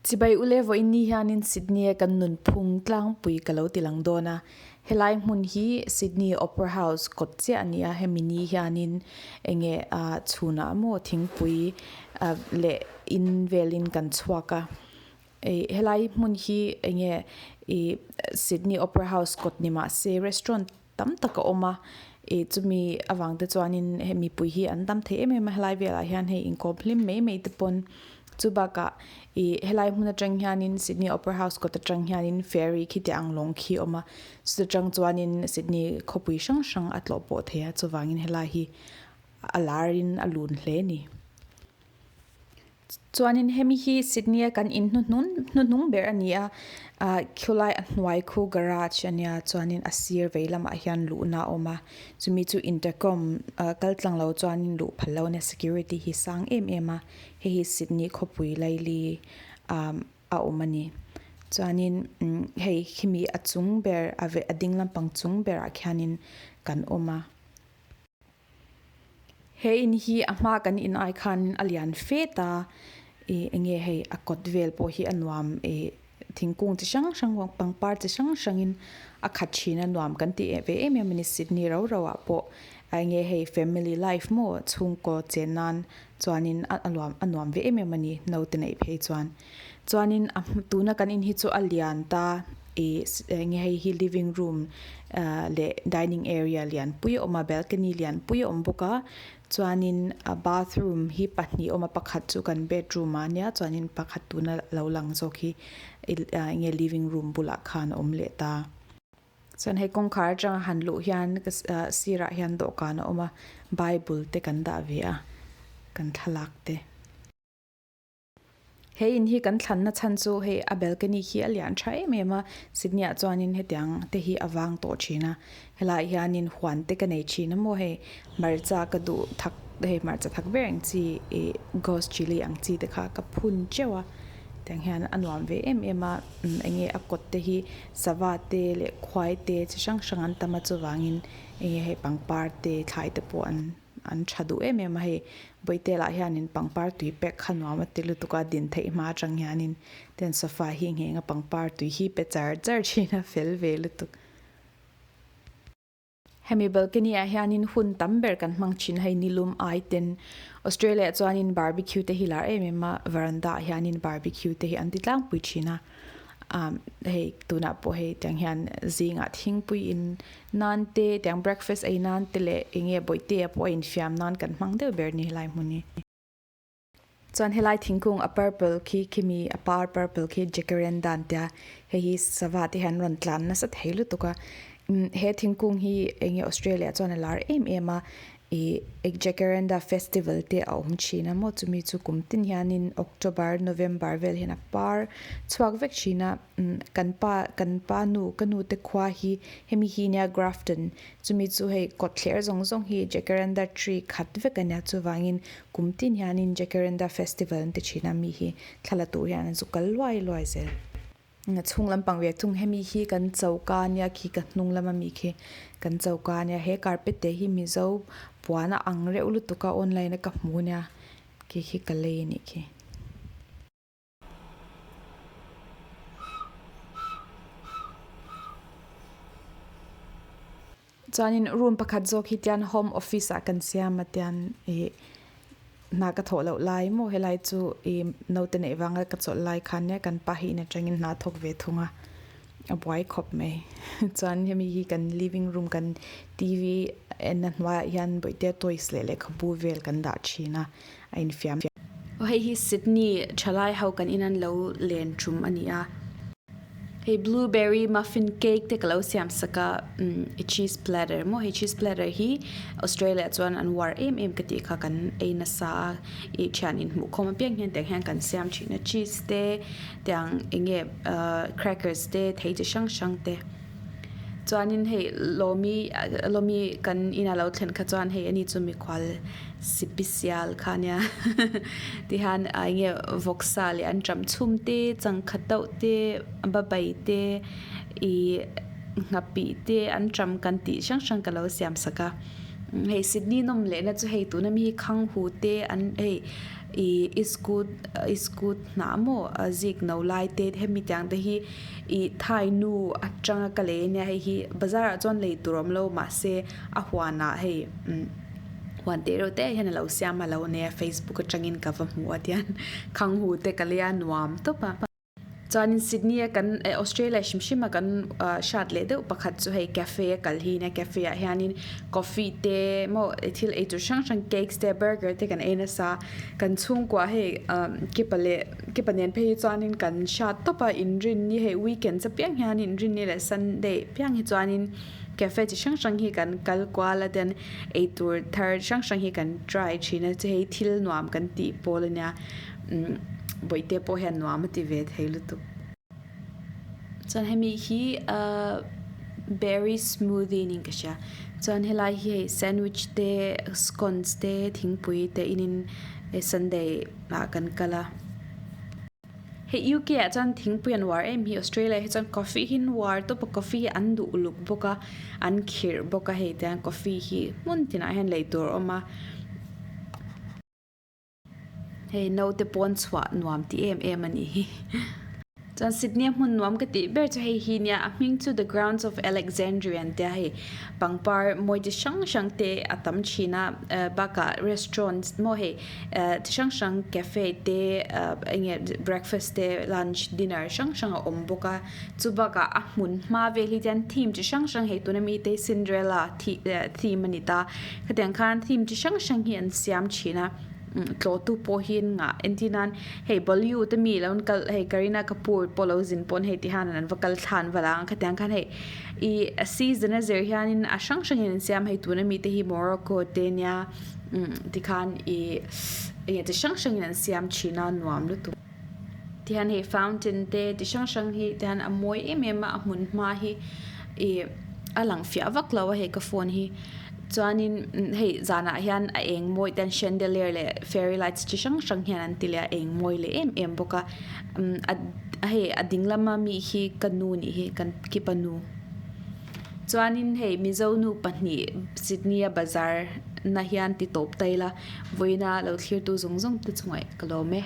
Chibai ule vawiin ni hianin Sydney a kan nunphung tlangpui ka lo ti lang dawn a. Helai hmun hi Sydney Opera House kawt chiah a ni a, hemi ni hianin enge ah chhunah maw thingpui ah leh in velin kan chhuak a. Ih helai hmun hi enge ih Sydney Opera House kawt ni mahse restaurant tam tak a awm a ih chumi avang te chuanin hei mipui hi an tam thei em em a helai velah hian hei inkawm hlim mai mai te pawn chu bakah ih helai hmun atang hianin Sydney Opera House kawt atang hianin ferry khiti ang lawng khi a awm a chuta tang chuanin Sydney khawpui hrang hrang a tlawh pawh thei a chuvangin helai hi a lar in a lun hle a ni. Chuanin hemi hi Sydney a kan in hnuhnun hnuhnung ber a ni a ah khawlai a hnuai khu garage a nia chuanin a sir vei lamah hian luhna a awm a chumi chu intercom ah kal tlang lo chuanin luh phal lo a nia security hi sang em em a hei hi Sydney khawpui laili ah a awm a ni chuanin umm hei khimi a chung ber a a ding lampang chung berah khianin kan awm a. He in hi a hma kan in ai khan a lian fet a ih eng nge hei a kawt vel pawh hi a nuam ih thingkung chi hrang hrang pangpar chi hrang hrang in a khat thin a nuam kan tih ve em em a ni Sydney ro ro ah pawh a eng nge hei family life maw chhungkaw chen nan chuanin a nuam a nuam ve em em a ni naute neih phei chuan chuanin a tuna kan in hi chu a lian ta ih eng nge hei hi living room ah leh dining area lian pui a awm a balcony lian pui a awm bawk a chuanin a bathroom hi pahnih a awm a pakhat chu kan bedroom ah ania chuanin pakhat tuna lo lang zawk hi ah eng nge living room bulah khan a awm leh ta. Chuan hei kawngkhar atanga han luh hian ah sirah hian dawhkan a awm a bible te kan dah ve a kan thlalak te. He in hi kan thlanna chhan chu hei a balcony khi a lian tha em em a Sydney ah chuanin hetiang te hi a vang tawh thin a helaiah hianin huan te ka nei thin a maw hei hmarcha ka duh thak hei hmarcha thak ber ang chi ih ghost chilli ang chi te kha ka phun teuh a tiang hian a nuam ve em em a eng nge a kawt te hi sava te leh khuai te chi hrang hrang an tam a chuvangin eng nge hei pangpar te thlai te pawh an. An tha duh em em a hei Bawihte lah hianin pangpar tui pek kha nuam a ti lutuk a din theih hma atang hianin ten sofa hi ngheng a pangpar tui hi pe char char thin a fel ve lutuk. Hemi balcony ah hianin hun tam ber kan hmang thin hei nilum ai ten Australia ah chuanin barbecue te hi lar em em a veranda ah hianin barbecue te hi an ti tlangpui thin a. Umm hei tunah pawh hei tiang hian zingah thingpui in nan te tiang breakfast ei nan te leh eng nge bawihtea pawh a infiam nan kan hmang deuh ber a ni helai hmun hi. Chuan helai thingkung a purple khi khimi a par purple khi jacaranda an tia hei hi sava te hian rawn tlan nasa thei lutuk a umm he thingkung hi eng nge Australia chuan a lar em em a. Ih Jacaranda festival te a awm thin a maw chumi chu kum tin hianin October November vel hian a par chhuak vek thin a umm kan pa kan pa nu ka nu te khua hi hemi hi nia Grafton chumi chu hei kawt thler zawng zawng hi Jacaranda tree khat vek a nia chuvangin kum tin hianin Jacaranda festival an ti thin a mi hi thla la tur hian an zu kal luai luai zel. A chhung lampang ve thung hemi hi kan choka ania khi ka hnung lama mi khi kan choka ania he carpet te hi mizo puan a ang reuh lutuk a online a ka hmu ania khi khi ka lei anih khi. Chuanin room pakhat zawk hi tian home office ah kan siam a tian ih hna ka thawh loh lai maw helai chu ih naute neih vanga ka chawlh lai khan nia kan pa hi in atangin hna a thawk ve thung a a buai khawp mai chuan hemi hi kan living room kan T V en na hnuaiah hian bawihte toys leh lehkhabu vel kan dah thin a a infiam. Aw hei hi Sydney thalai ho kan in an lo len tum a ni a. Hei blueberry muffin cake te ka lo siam sak a umm cheese platter maw hei cheese platter hi Australia ah chuan an uar em em ka tih kha kan ei nasa a ih thian inhmuh khawm apiang hian tiang hian kan siam thin a cheese te tiang eng nge ahh crackers te thei chi hrang hrang te chuanin hei lawmi lawmi kan inah lo thlen kha chuan hei ani chu mikhual sipisial kha ania tihian ah eng nge vawksa leh an ṭam chhum te changkhat deuh te babai te ih nghapih te an ṭam kan tih hrang hrang ka lo siam sak a hei Sydney nawm leh na chu hei tuna mi hi khanghu te an hei. Ih iskut iskut hnah maw a zik no lai te hemi tiang te hi ih thai nu atanga ka lei ania hei hi bazar ah chuan lei tur a awm lo mahse a huanah hei umm huan teh reuh te hian alo siam a lo nei a facebook atangin ka va hmu a tian khang hu te ka lei a nuam tawp a. Chuanin Sydney a kan eh Australia hrim hrim a kan ah hriat leh deuh pakhat chu hei cafe a kal hi nia cafe ah hianin coffee te maw thil ei tur hrang hrang cakes te burger te kan ei nasa kan chhungkua hei ah kipa leh kipa nen phei hi chuanin kan hriat tawp a inrinni hei weekends apiang hian inrinni leh sunday apiang hi chuanin cafe chi hrang hrang hi kan kal kual a ten ei tur thar hrang hrang hi kan try thin a chu hei thil nuam kan tih pawl ania. Umm bawihte pawh hian nuam a ti ve thei lutuk. Chuan hemi hi ahh berry smoothie niin ka hria. Chuan helai hi hei sandwich te scones te thingpui te inin sunday ah kan kal a. Hei U_K ah chuan thingpui an uar em hi Australia hi chuan coffee hi an uar tawp a coffee hi an duh uluk bawk a an khirh bawk a hei tiang coffee hi hmun tinah hian lei tur a awm a. Hei naute pawn chhuah nuam ti em em a nih hi. Chuan Sydney a hmun nuam ka tih ber chu hei hi nia a hming chu the grounds of Alexandria an tia hei pangpar mawi chi hrang hrang te a tam thin a eh bakah restaurant maw hei eh chi hrang hrang cafe te eh eng nge breakfast te lunch dinner hrang hrang a awm bawk a chu bakah a hmun hma vel hi chuan theme chi hrang hrang hei tuna mite Cinderella theme a ni ta Hetiang khan theme chi hrang hrang hi an siam thin a tlawhtu pawh hi an ngah entir nan hei Bollywood a mi lo an kal hei Kareena Kapoor pawh lo zin pawn hei ti hian an va kal thlan val ang khatiang khan hei ih a season a zir hianin a hrang hrangin an siam hei tuna mite hi Morocco te nia tikhan ih enge chi hrang hrangin an siam thin a nuam lutuk tihian hei fountain te ti hrang hrang hi tihian a mawi em em a a hmun hma hi ih a lang fiah vak lo a hei ka phone hi chuanin hei zanah hian a eng mawi te chandelier leh fairy lights chi hrang hrang hian an ti leh a eng mawi leh em em bawk a umm hei a ding lama mi hi ka nu nih hi kan kipa nu chuanin hei mizo nu pahnih Sydney a bazar na hian ti tawp ta ila vawiina lo thlir tu zawng zawng te chungah ka lawm e.